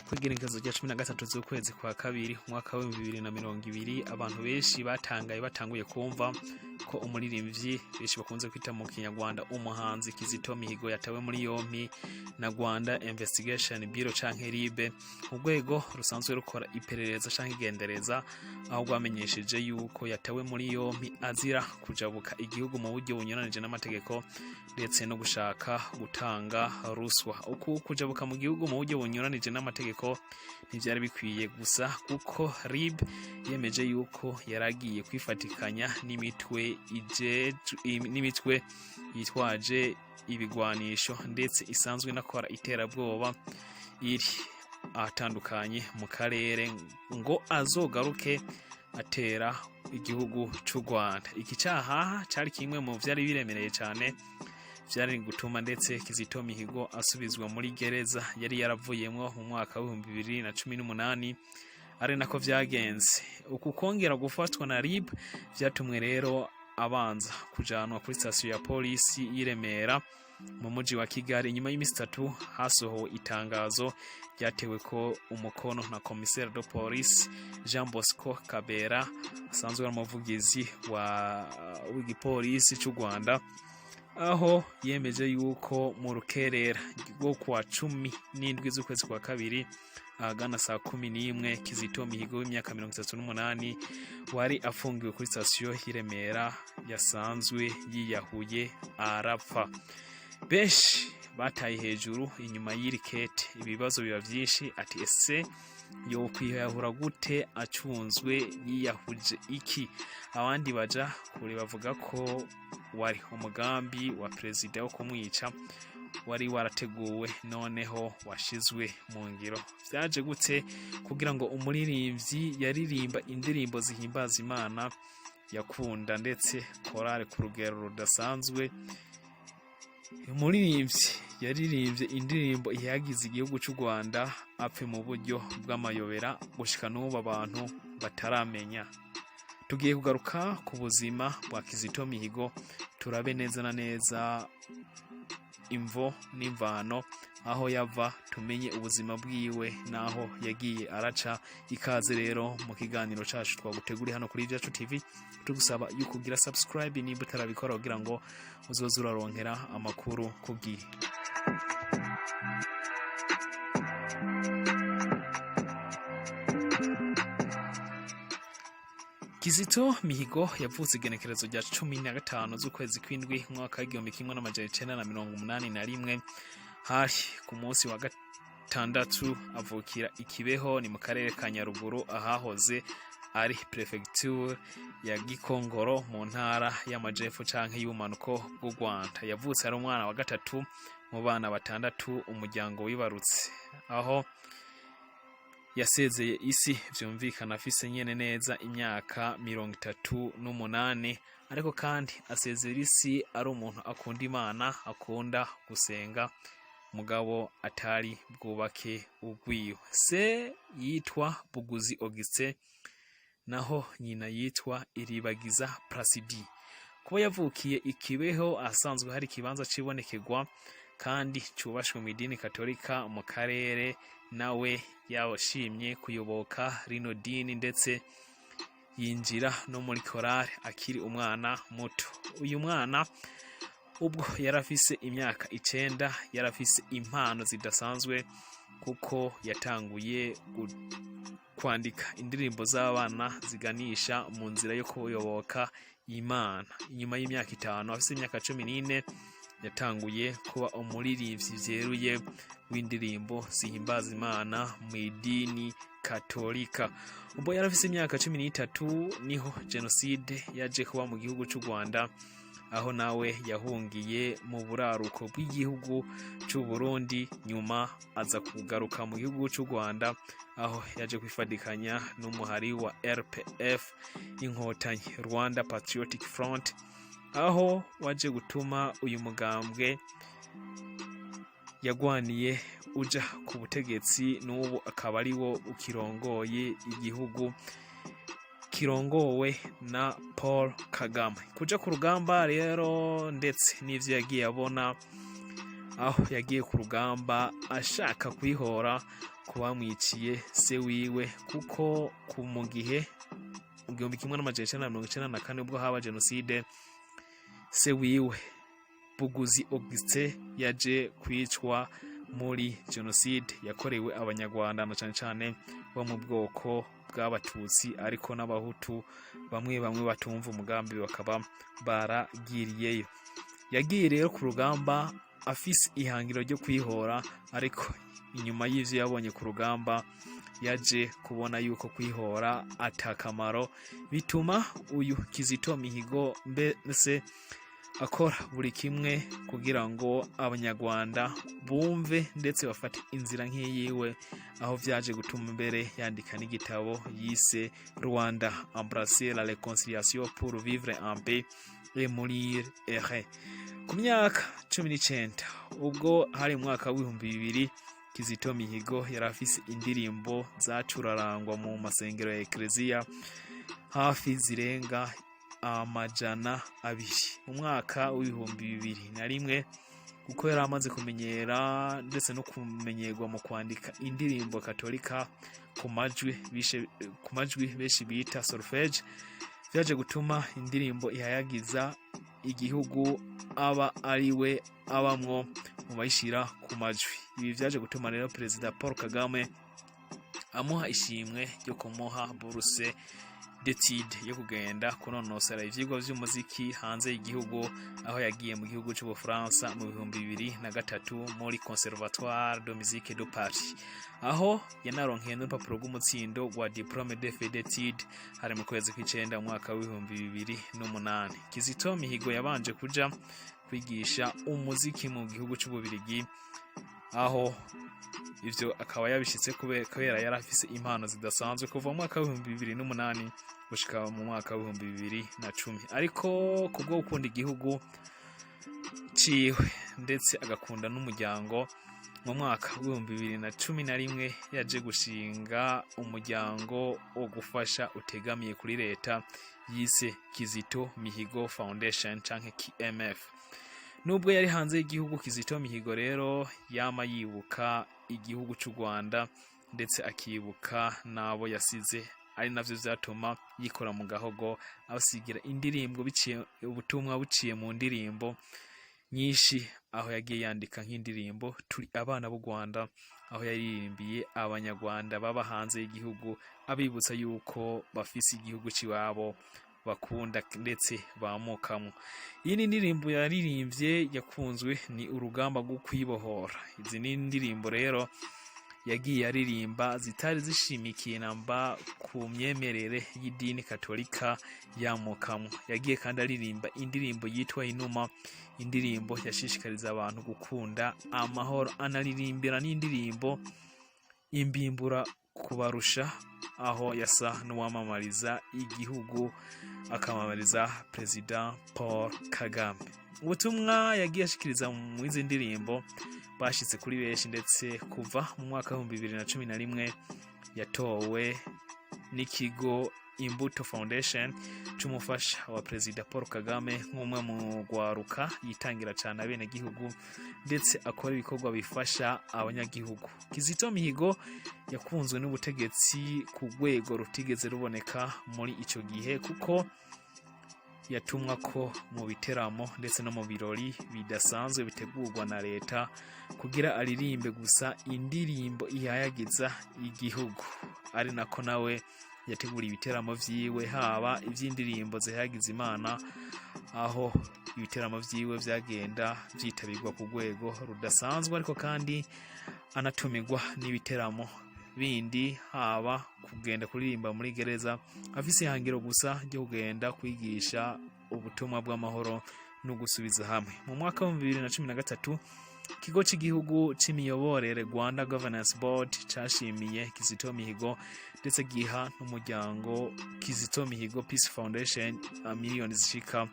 Kw'igenekerezo rya 13 z'ukwezi kwa kabiri umwaka w'2020, abantu benshi batangaye batanguye kumva ko umuririmbyi benshi bakunze kwita mu Kinyarwanda umuhanzi Kizito Mihigo yatawe muri yompi na Rwanda Investigation Bureau canke RIB, urwego rusanzwe rukora iperereza canke igendereza, aho rwamenyesheje yuko yatawe muri yompi azira kujabuka igihugu mu buryo bunyuranije n'amategeko ndetse no gushaka gutanga ruswa. Uku kujabuka mu gihugu mu buryo bunyuranije n'amategeko ntivyari bikwiye gusa, kuko RIB yemeje yuko yaragiye kwifatikanya n'imitwe yitwaje ibigwanisho ndetse isanzwe inakora iterabwoba iri ahatandukanye mu karere, ngo azogaruke atera igihugu c'u Rwanda. Iki caha cari kimwe mu vyari biremereye cane vyari gutuma ndetse Kizito Mihigo asubizwa muri gereza yari yaravuyemwo mu mwaka w'2018, ari nako vyagenze. Uku kongera gufatwa na RIB vyatumwe rero abanza kujanwa kuri sitasiyo ya polisi y'i Remera mu muji wa Kigali. Inyuma y'imisi 3 hasohowe itangazo ryatewe ko umukono na commissaire de police Jean Bosco Kabera, asanzwe ari umuvugizi wa w'igipolisi c'u Rwanda, aho yemeje yuko mu rukerera rwo kuwa 17 z'ukwezi kwa kabiri ahagana saa 11, Kizito Mihigo w'imyaka 38 wari afungiwe kuri sitasiyo y'i Remera yasanzwe yiyahuye arapfa. Benshi bataye hejuru inyuma y'iri kete, ibibazo biba vyinshi, ati: "Ese yokwiyahura gute acunzwe? Yiyahuje iki?" Abandi baja kure bavuga ko wari umugambi wa perezida wo kumwica wari warateguwe, noneho washizwe mu ngiro. Vyaje gute kugira ngo umuririmbyi yaririmba indirimbo zihimbaza Imana, yakunda ndetse korale ku rugero rudasanzwe, umuririmbyi yaririmbye indirimbo ihayagiza igihugu c'u Rwanda, apfe mu buryo bw'amayobera gushika n'ubu abantu bataramenya? Tugiye kugaruka ku buzima bwa Kizito Mihigo, turabe neza na neza imvo n'imvano, aho yava, tumenye ubuzima bwiwe n'aho yagiye araca. Ikaze rero mu kiganiro cacu twaguteguriye hano kuri Ibyacu TV. Tugusaba yuko ugira subscribe nimba utarabikora, kugira ngo uzoze uraronkera amakuru ku gihe. Kizito Mihigo yavutse igenekerezo rya 15 z'ukwezi kw'indwi umwaka w'1981, hari ku munsi wa gatandatu. Avukira i Kibeho, ni mu karere ka Nyaruguru, ahahoze ari prefecture ya Gikongoro, mu ntara y'amajepfo canke y'ubumanuko bw'u Rwanda. Yavutse ari umwana wa gatatu mu bana batandatu umuryango wibarutse, aho yasezeye isi vyumvikana afise nyene neza imyaka 38. Ariko kandi asezera isi ari umuntu akunda Imana, akunda gusenga, mugabo atari bwubake urwiwe. Se yitwa Buguzi Augustin, naho nyina yitwa Iribagiza Placidie. Kuba yavukiye i Kibeho, ahasanzwe hari ikibanza cibonekerwa kandi cubashwe mu idini Katolika mu karere, nawe yashimye kuyoboka rino dini, ndetse yinjira no muri korale akiri umwana muto. Uyu mwana ubwo yarafise imyaka 9, yarafise impano zidasanzwe, kuko yatanguye kwandika indirimbo z'abana ziganisha mu nzira yo kuyoboka Imana. Inyuma y'imyaka 5, afise imyaka 14, yatanguye kuba umuririmbyi vyeruye w'indirimbo zihimbaza Imana mu idini Katolika. Ubwo yarafise imyaka 13 niho jenoside yaje kuba mu gihugu c'u Rwanda, aho nawe yahungiye mu buraruko bw'igihugu c'u Burundi. Nyuma aza kugaruka mu gihugu c'u Rwanda, aho yaje kwifadikanya n'umuhari wa RPF Inkotanyi, Rwanda Patriotic Front, aho waje gutuma uyu mugambwe yagwaniye uja ku butegetsi, n'ubu akaba ari wo ukirongoye igihugu kirongowe na Paul Kagame. Kuja ku rugamba rero ndetse n'ivyo yagiye abona. Aho yagiye ku rugamba ashaka kwihora ku bamwiciye se wiwe, kuko ku mu gihe 1994, ubwo haba jenoside, se wiwe Buguzi Augustin yaje kwicwa muri jenoside yakorewe Abanyarwanda, na cane cane bo mu bwoko bw'Abatutsi, ariko n'Abahutu bamwe bamwe batumva umugambi bakaba baragiriyeyo. Yagiye rero ku rugamba afise ihangiro ryo kwihora, ariko inyuma y'ivyo yabonye ku rugamba yaje kubona yuko kwihora atakamaro, bituma uyu Kizito Mihigo mbese akora buri kimwe kugira ngo Abanyarwanda bumve ndetse bafate inzira nk'iyiwe, aho vyaje gutuma mbere yandika n'igitabo yise "Rwanda, embrasser la réconciliation pour vivre en paix et mourir heureux". Ku myaka 19, ubwo hari mu mwaka w'2000, Kizito Mihigo yari afise indirimbo zacurarangwa mu masengero ya Ekereziya hafi zirenga 200. Mu mwaka w'2001, kuko yari amaze kumenyera ndetse no kumenyerwa mu kwandika indirimbo katolika ku majwi benshi bita solfège, vyaje gutuma indirimbo ihayagiza igihugu aba ari we abamwo mu bayishira ku majwi. Ibi vyaje gutuma rero Perezida Paul Kagame amuha ishimwe ryo kumuha bourse d'études yo kugenda kunonosora ivyigwa vy'umuziki hanze y'igihugu, aho yagiye mu gihugu c'Ubufaransa mu 2003 muri Conservatoire de musique de Paris, aho yanaronkeye n'urupapuro rw'umutsindo rwa diplôme de fin d'études. Hari mu kwezi kw'icenda mu mwaka w'2008. Kizito Mihigo yabanje kuja kwigisha umuziki mu gihugu c'Ububirigi, aho ivyo akaba yabishitse kubera yari afise impano zidasanzwe kuva mu mwaka w'2008 gushika mu mwaka w'2010. Ariko kubwo gukunda igihugu ciwe ndetse agakunda n'umuryango, mu mwaka w'2011 yaje gushinga umuryango wo gufasha utegamiye kuri leta yise Kizito Mihigo Foundation canke KMF. Nubwo yari hanze y'igihugu, Kizito Mihigo rero yama yibuka igihugu c'u Rwanda ndetse akibuka n'abo yasize, ari navyo vyatuma yikora mu gahogo abasigira indirimbo, biciye ubutumwa buciye mu ndirimbo nyinshi, aho yagiye yandika nk'indirimbo "Turi abana b'u Rwanda", aho yaririmbiye Abanyarwanda baba hanze y'igihugu, abibutsa yuko bafise igihugu c'iwabo bakunda ndetse bamukamwo. Iyi ni indirimbo yaririmbye yakunzwe ni "Urugamba rwo kwibohora". Izi ni indirimbo rero yagiye aririmba zitari zishimikiye namba ku myemerere y'idini katolika yamukamwo. Yagiye kandi aririmba indirimbo yitwa "Inuma", indirimbo yashishikariza abantu gukunda amahoro, anaririmbira n'indirimbo "Imbimbura kubarusha", aho yasa n'uwamamariza igihugu, akamamariza Perezida Paul Kagame. Ubutumwa yagiye ashikiriza mu izi ndirimbo bashitse kuri benshi, ndetse kuva mu mwaka w'2011 yatowe n'ikigo Imbuto Foundation c'umufasha wa Perezida Paul Kagame nk'umwe mu rwaruka yitangira cyane abenegihugu ndetse akora ibikorwa bifasha abanyagihugu. Kizito Mihigo yakunzwe n'ubutegetsi ku rwego rutigeze ruboneka muri ico gihe, kuko yatumwa ko mu biteramo ndetse no mu birori bidasanzwe bitegurwa na leta kugira aririmbe gusa indirimbo ihayagiza igihugu, ari nako nawe yategura ibiteramo vyiwe, haba ivy'indirimbo zihayagiza Imana, aho ibiteramo vyiwe vyagenda vyitabirwa ku rwego rudasanzwe, ariko kandi anatumirwa n'ibiteramo bindi, haba kugenda kuririmba muri gereza, afise ihangiro gusa ryo kugenda kwigisha ubutumwa bw'amahoro no gusubiza hamwe. Mu mwaka w'2013, ikigo cy'igihugu c'imiyoborere, Rwanda Governance Board, cashimiye Kizito Mihigo ndetse giha n'umuryango Kizito Mihigo Peace Foundation miliyoni zishika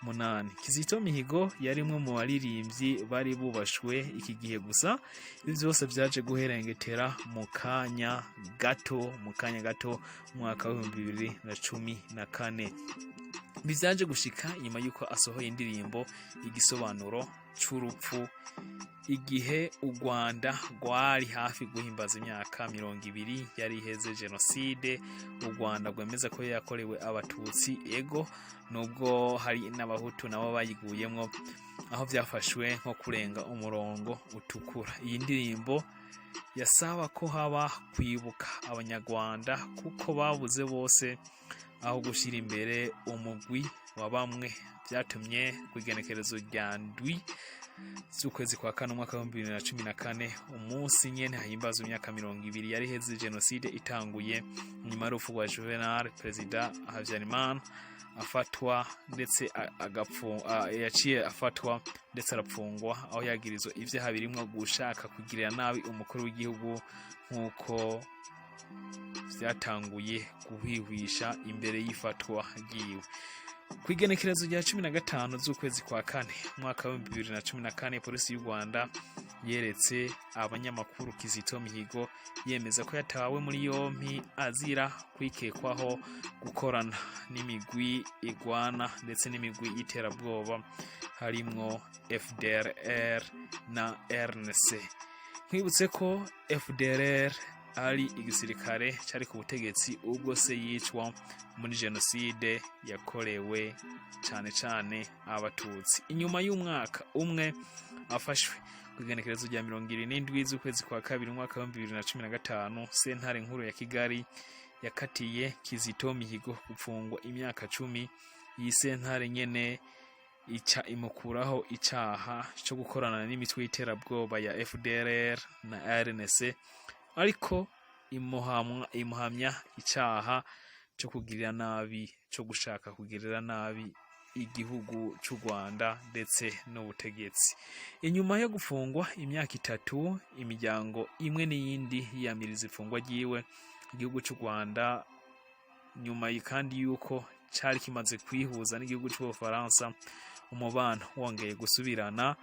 8. Kizito Mihigo yari umwe mu baririmbyi bari bubashwe iki gihe, gusa ibi byose byaje guherengetera mu kanya gato mu mwaka w'2014. Bivyaje gushika nyuma y'uko asohoye indirimbo Igisobanuro c'Urupfu, igihe u Rwanda rwari hafi guhimbaza imyaka 20 yari iheze jenoside u Rwanda rwemeza ko yakorewe Abatutsi, ego nubwo hari n'Abahutu nabo bayiguyemwo, aho byafashwe nko kurenga umurongo utukura. Iyi ndirimbo yasaba ko haba kwibuka Abanyarwanda kuko babuze bose, aho gushyira imbere umugwi wa bamwe. Byatumye ku igenekerezo rya 7 z'ukwezi kwa kane umwaka wa 2014, umunsi nyene himbazwa imyaka 20 yari iheze jenoside itanguye, nyuma y'urupfu rwa Juvenal, Perezida Habyarimana afatwa ndetse yaciye afatwa ndetse arapfungwa, aho yagirizwa ivyaha birimwo gushaka kugirira nabi umukuru w'igihugu, nk'uko vyatanguye guhwihwisha imbere y'ifatwa ryiwe. Ku igenekerezo rya 15 z'ukwezi kwa kane umwaka wa 2014, polisi y'u Rwanda yeretse abanyamakuru Kizito Mihigo, yemeza ko yatawe muri yompi azira kwikekwaho gukorana n'imigwi igwana ndetse n'imigwi y'iterabwoba, harimwo FDLR na RNC. Nkwibutse ko FDLR ari igisirikare cyari ku butegetsi ubwo se yicwa muri jenoside yakorewe cyane cyane Abatutsi. Inyuma y'umwaka umwe afashwe, ku igenekerezo rya 77 z'ukwezi kwa kabiri umwaka wa 2015, sentare nkuru ya Kigali yakatiye Kizito Mihigo gupfungwa imyaka 10. Iyi sentare nyene ica imukuraho icaha cyo gukorana n'imitwe y'iterabwoba ya FDLR na RNC, ariko imuhamya icaha cyo kugirira nabi, cyo gushaka kugirira nabi igihugu cy'u Rwanda ndetse n'ubutegetsi. Inyuma yo gufungwa imyaka 3, imiryango imwe n'iyindi yiyamiriza ifungwa ryiwe. Igihugu cy'u Rwanda, nyuma kandi yuko cari kimaze kwihuza n'igihugu cy'Ubufaransa, umubano wongeye gusubirana,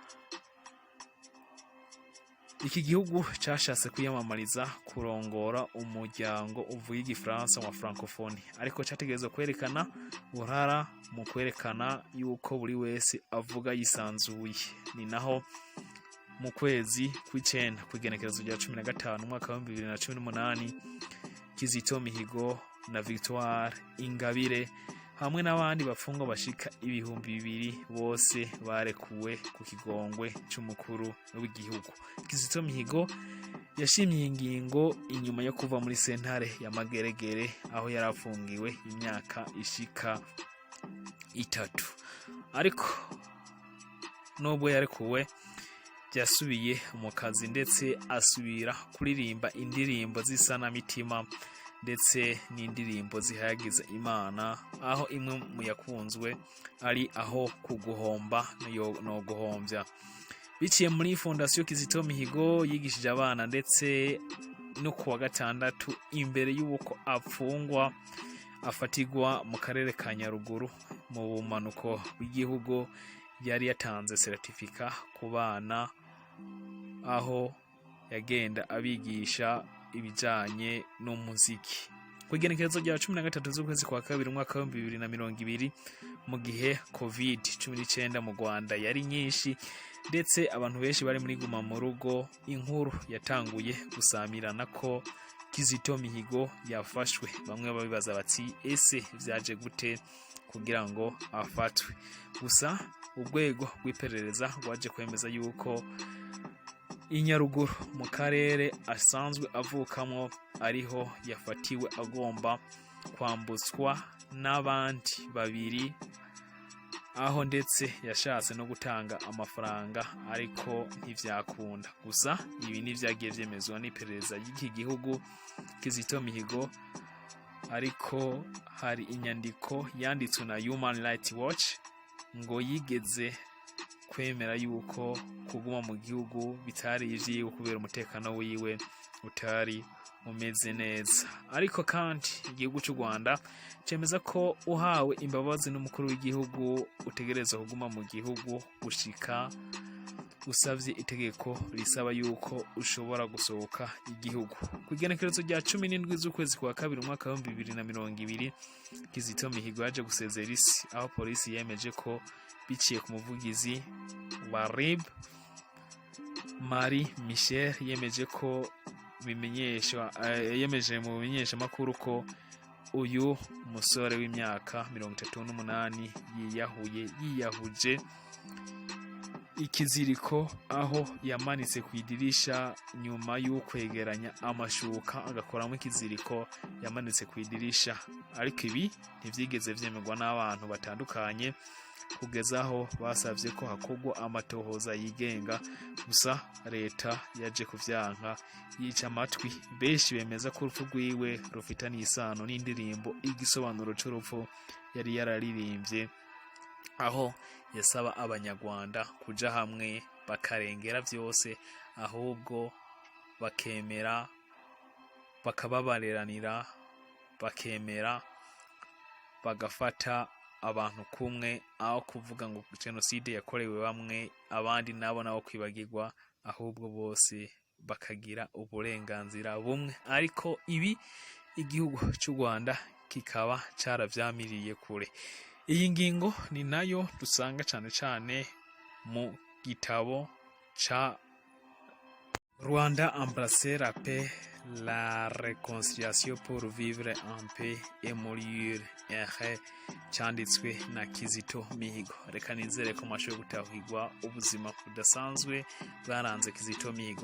iki gihugu cashatse kwiyamamariza kurongora umuryango uvuga igifaransa wa Francophonie, ariko categerezwa kwerekana uruhara mu kwerekana yuko buri wese avuga yisanzuye. Ni naho mu kwezi kw'icenda, kw'igenekerezo rya 15 umwaka wa 2018, Kizito Mihigo na Victoire Ingabire hamwe n'abandi bafungwa bashika 2000 bose barekuwe ku kigongwe c'umukuru w'igihugu. Kizito Mihigo yashimye iyi ngingo inyuma yo kuva muri sentare ya Mageregere, aho yari afungiwe imyaka ishika 3. Ariko nubwo yarekuwe, yasubiye mu kazi ndetse asubira kuririmba indirimbo z'isanamitima ndetse n'indirimbo zihayagiza Imana, aho imwe mu yakunzwe ari Aho Kuguhomba No Guhombya. Biciye muri Fondasiyo Kizito Mihigo, yigishije abana, ndetse no kuwa gatandatu imbere y'uko apfungwa afatirwa mu karere ka Nyaruguru mu bumanuko bw'igihugu, yari yatanze certificat ku bana, aho yagenda abigisha ibijanye n'umuziki. Ku igenekerezo rya 13 z'ukwezi kwa kabiri umwaka wa 2020, mu gihe COVID 19 mu Rwanda yari nyinshi ndetse abantu benshi bari muri guma mu rugo, inkuru yatanguye gusamirana ko Kizito Mihigo yafashwe. Bamwe babibaza bati: "Ese vyaje gute kugira ngo afatwe?" Gusa urwego rw'iperereza rwaje kwemeza yuko i Nyaruguru, mu karere asanzwe avukamo, ariho yafatiwe, agomba kwambutswa n'abandi babiri, aho ndetse yashatse no gutanga amafaranga ariko ntivyakunda. Gusa ibi ntivyagiye vyemezwa n'iperereza ry'iki gihugu. Kizito Mihigo ariko, hari inyandiko yanditswe na Human Rights Watch ngo yigeze kwemera yuko kuguma mu gihugu bitari ivyiwe kubera umutekano wiwe utari umeze neza. Ariko kandi igihugu cy'u Rwanda cemeza ko uhawe imbabazi n'umukuru w'igihugu utegerezwa kuguma mu gihugu gushika Usavye itegeko risaba yuko ushobora gusohoka igihugu. Ku igenekerezo rya 17 z'ukwezi kwa kabiri umwaka wa 2020, Kizito Mihigo yaje gusezera isi, aho polisi yemeje ko biciye ku muvugizi wa RIB, Marie Michel, yemeje ko bimenyeshwa yemeje mu bimenyeshamakuru ko uyu musore w'imyaka 38 yiyahuye, yiyahuje ikiziriko aho yamanitse ku idirisha nyuma y'ukwegeranya amashuka agakoramo ikiziriko yamanitse ku idirisha. Ariko ibi ntivyigeze vyemerwa n'abantu batandukanye, kugeza aho basavye ko hakorwa amatohoza yigenga. Gusa leta yaje kuvyanka, yica amatwi. Benshi bemeza ko urupfu rwiwe rufitaniye isano n'indirimbo Igisobanuro c'Urupfu yari yararirimbye, aho yasaba Abanyarwanda kuja hamwe bakarengera vyose, ahubwo bakemera bakababareranira, bakemera bagafata abantu kumwe, aho kuvuga ngo jenoside yakorewe bamwe, abandi nabo kwibagirwa, ahubwo bose bakagira uburenganzira bumwe. Ariko ibi igihugu cy'u Rwanda kikaba caravyamiriye kure. Iyi ngingo ni nayo dusanga cane cane mu gitabo ca Rwanda embrasser la paix, la réconciliation pour vivre en paix et mourir heureux, canditswe na Kizito Mihigo. Reka nizere ko mwashoboye gutahurwa ubuzima budasanzwe bwaranze Kizito Mihigo.